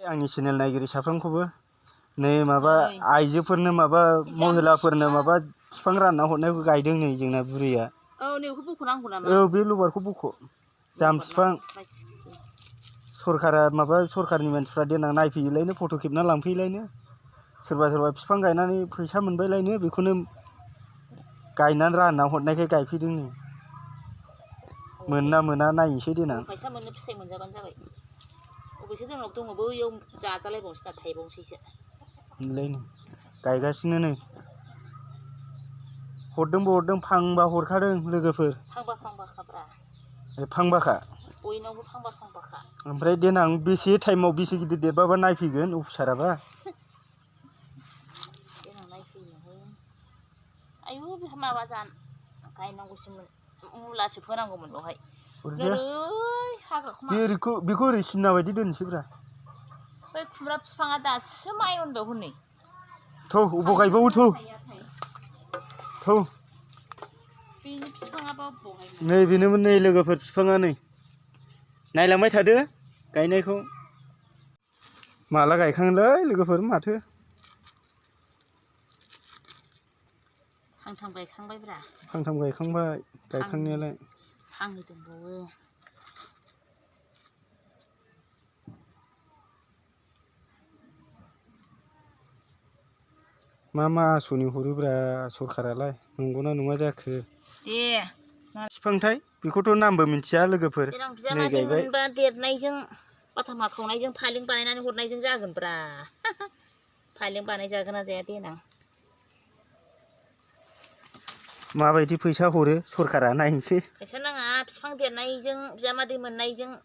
आंनि चेनेल नायगिरि साफ्रोमखौबो नै माबा आइजोफोरनो माबा महिलाफोरनो माबा बिफां रानना हरनायखौ गायदों नै जोंना बुरैया। औ नैखौ बख'नांगौ नामा? औ बे लबारखौ बख'। जाम बिफां सरकारा माबा सरकारनि मानसिफ्रा देनां नायफैयोलायनो फट' खेबना लांफैयोलायनो सोरबा सोरबा बिफां गायनानै फैसा मोनबायलायनो बेखौनो गायनानै रानना हरनायखाय गायफैदों नो। मोनना मोना नायनोसै देनां। फैसा मोननो फिथाइ मोनजाबानो जाबाय। अबेसो जोंनाव दङ बैयाव जाजालायबावनोसै ना थायबावनोसैसो। मोनलायनो गायगासिनो नै हरदोंबो हरदों फांबा हरखादों लोगोफोर। फांबा फांबाखाब्रा। फांबाखा। बयनावबो फांबा फांबाखा। ओमफ्राय देनां बेसे टाइमाव बेसे गिदिर देरबाबा नायफैगोन अफिसाराबा। देनां नायफैयोहाय। आयु बे माबा गायनांगौसोमोन मुलासो फोनांगौमोन बेवहाय। नोरै हाग्राखौ मा बेखौ ओरै सिमना बायदि दोनसैब्रा। बै खुमब्रा बिफाङा दासो माइ मोनबाव हनै। थौ अबाव गायबावो थौ। थौ। बेनि बिफाङाबा बहाय नै बेनोमोन नै लोगोफोर बिफाङा नै नायलांबाय थादो गायनायखौ। माला गायखाङोलै लोगोफोर माथो। फांथाम गायखांबायब्रा। फांथाम गायखांबाय गायखांनायालाय। फांनै दंबावो। मा मा आस'नि हरोब्रा सरखारालाय नंगौना नङा जाखो। दे बिफांथाय बेखौथ' नामबो मिथिया लोगोफोर। देनां नै बिजामादै गायबाय मोनबा देरनायजों बाथाम हाखावनायजों फालें बानायनानै हरनायजों जागोनब्रा। फालें बानायजागोन ना जाया देनां। माबायदि फैसा हरो सरखारा नायनोसै। फैसा नाङा बिफां देरनायजों बिजामादै मोननायजों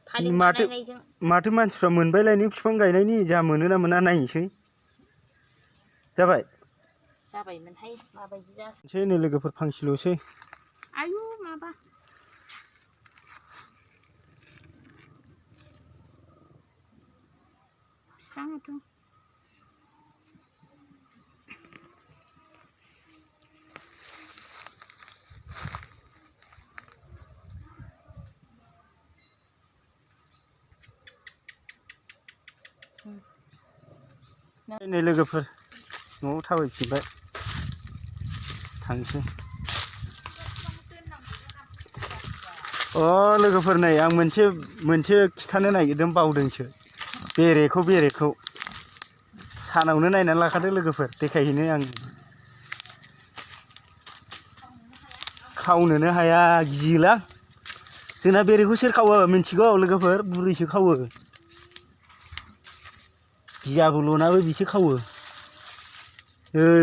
फालें बानायनायजों। माथो मानसिफ्रा मोनबायलायनो बिफां गायनायनि जा मोनो ना मोना नायनोसै। जाबाय। जाबायमोनहाय माबायदि जाखो। नै लोगोफोर फांसेल'सै। आयु माबा। बिफाङाथ' नै लोगोफोर न'आव थाबायफिनबाय थांसै। लोगोफोर नै आं मोनसे खिथानो नागिरदों बावदोंसो। बेरेखौ सानावनो नायनानै लाखादो लोगोफोर देखायहैनो आं। खावनोनो हाया गियोलां। जोंना बेरेखौ सोर खावो मिथिगौ लोगोफोर बुरैसो खावो। बियाबुलनाबो बिसो खावो।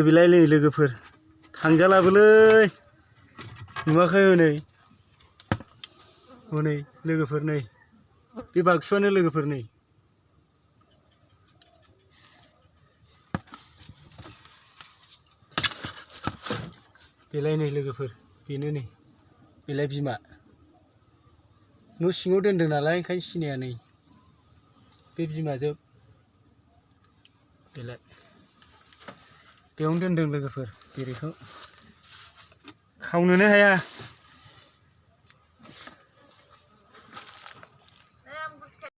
बेलाय नै लोगोफोर थांजालाबोलै नुवाखै हनै लोगोफोर नै बे बाक्सुआनो लोगोफोर नै। बेलाय नै लोगोफोर बेनो नै बेलाय बिमा। न' सिङाव दोनदों नालाय ओंखायनो सिनाया नै बे बिमाजोब। बेलाय बेयावनो दोनदों लोगोफोर बेरेखौ खावनोनो हाया।